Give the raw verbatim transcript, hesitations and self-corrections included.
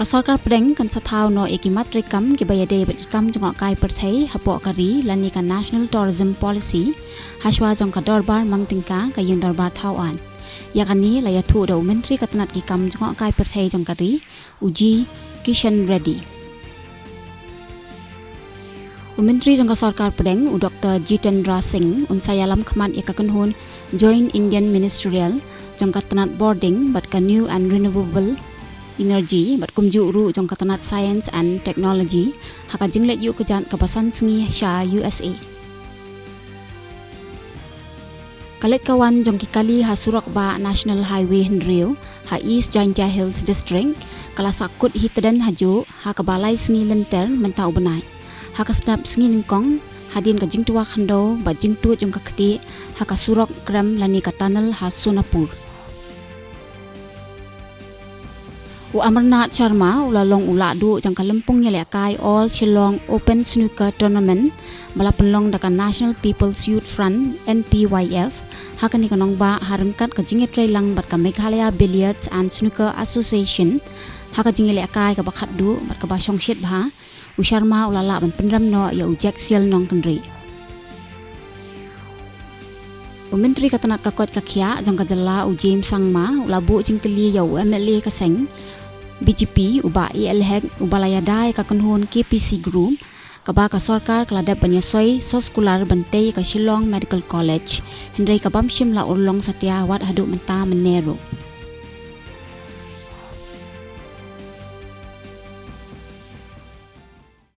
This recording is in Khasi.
Ka sorkar pdeng kan sa thaw noh ïa ki mat treikam kiba ïadei bad ki kam jngohkai pyrthei hapoh ka ri lane ka National Tourism Policy, hashwa jong ka dorbar mang tyngka ka ïing dorbar thaw aiñ. Ïa kane la ïathuh da u Myntri ka tnat ki kam jngohkai pyrthei jong ka ri, u G Kishan Reddy. U Myntri jong ka sorkar pdeng, u Doktor Jitendra Singh, un sa ïalam khmat ïa ka kynhun Joint Indian Ministerial jong ka tnat bording bad ka New and Renewable Energy bad kumjuh ruh jong ka tnat Science and Technology ha ka jingleit ïuh kjat kaba san sngi sha U S A. Ka leit ka wan jong ki kali ha surok bah National Highway hynriew ha East Jaintia Hills District ka la sahkut hi tdeng hajuh ha kaba lai sngi lynter mynta u bnai, ha ka sdang sngi nyngkong hadien ka jingtwa khyndew bad jingtuid jong ka ktieh ha ka surok krem lane ka tunnel ha Sonapur. U Amarnath Sharma u la long u lahduh jong ka lympung ïalehkai All Shillong Open Snooker Tournament ba la pynlong da ka National People's Youth Front, N P Y F, ha kane ka nongbah ha ryngkat ka jingïatreilang bad ka Meghalaya Billiards and Snooker Association ha ka jingïalehkai kaba khatduh bad kaba shongshit bha. U Sharma u la lah ban pynrem noh ïa u Jaksiel Nongkynrih. U Myntri ka tnat ka koit ka khiah jong ka jylla, u James Sangma, u la buh jingkylli ïa u M L A ka seng B J P, u Bah A L Hek, uba la ïada ïa ka kynhun K P C Group kaba ka sorkar ka la dep ban ïasoi soskular ban tei ïa ka Shillong Medical College, hynrei ka bym shym la urlong satia wat haduh mynta mynne ruh.